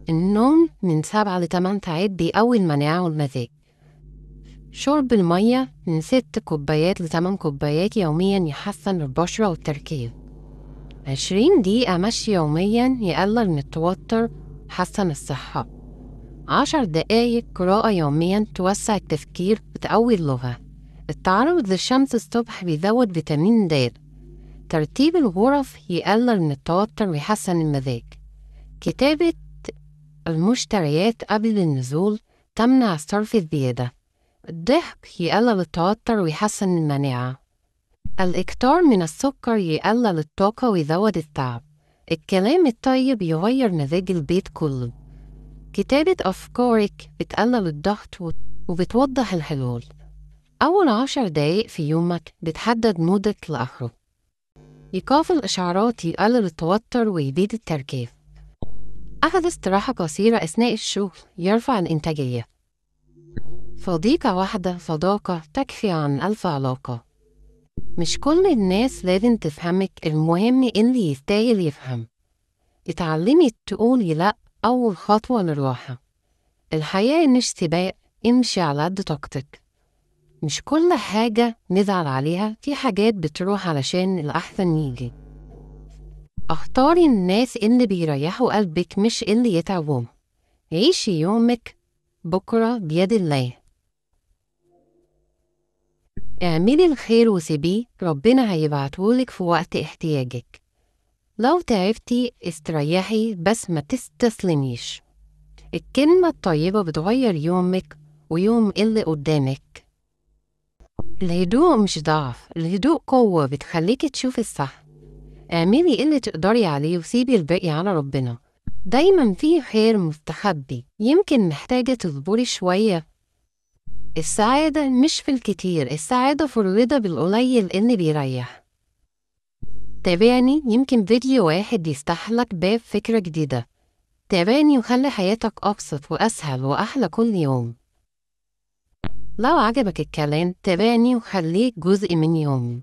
النوم من 7 ل8 ساعات بيقوي المناعة والمزاج. شرب المية من 6 كوبايات ل8 كوبايات يوميا يحسن البشرة والتركيز. 20 دقيقة مشي يوميا يقلل من التوتر، حسن الصحة. 10 دقايق قراءة يوميا توسع التفكير وتقوي اللغة. التعرض للشمس الصبح بيزود فيتامين د. ترتيب الغرف يقلل من التوتر ويحسن المزاج. كتابة المشتريات قبل النزول تمنع الصرف الزيادة. الضحك يقلل التوتر ويحسن المناعة. الإكثار من السكر يقلل الطاقة ويزود التعب. الكلام الطيب يغير مزاج البيت كله. كتابة أفكارك بتقلل الضغط وبتوضح الحلول. أول 10 دقايق في يومك بتحدد مودك لآخره. إيقاف الإشعارات يقلل التوتر ويزيد التركيز. أخذ استراحة قصيرة أثناء الشغل يرفع الإنتاجية. صديقة واحدة صداقة تكفي عن 1000 علاقة. مش كل الناس لازم تفهمك، المهم اللي يستاهل يفهم. اتعلمي تقولي لأ، أول خطوة للراحة. الحياة مش سباق، امشي على قد طاقتك. مش كل حاجة نزعل عليها، في حاجات بتروح علشان الأحسن يجي. اختاري الناس اللي بيريحوا قلبك مش اللي يتعبوه. عيشي يومك بكرة بيد الله. اعملي الخير وسيبيه، ربنا هيبعتهولك في وقت احتياجك. لو تعبتي استريحي بس ما تستسلميش. الكلمة الطيبة بتغير يومك ويوم اللي قدامك. الهدوء مش ضعف، الهدوء قوة بتخليكي تشوفي الصح. اعملي اللي تقدري عليه وسيبي الباقي على ربنا. دايما في خير مستخبي، يمكن محتاجة تصبري شوية. السعادة مش في الكتير، السعادة في الرضا بالقليل اللي بيريح. تابعني، يمكن فيديو واحد يفتح لك باب فكرة جديدة. تابعني وخلي حياتك أبسط وأسهل وأحلى كل يوم. لو عجبك الكلام تابعني وخليك جزء من يومي.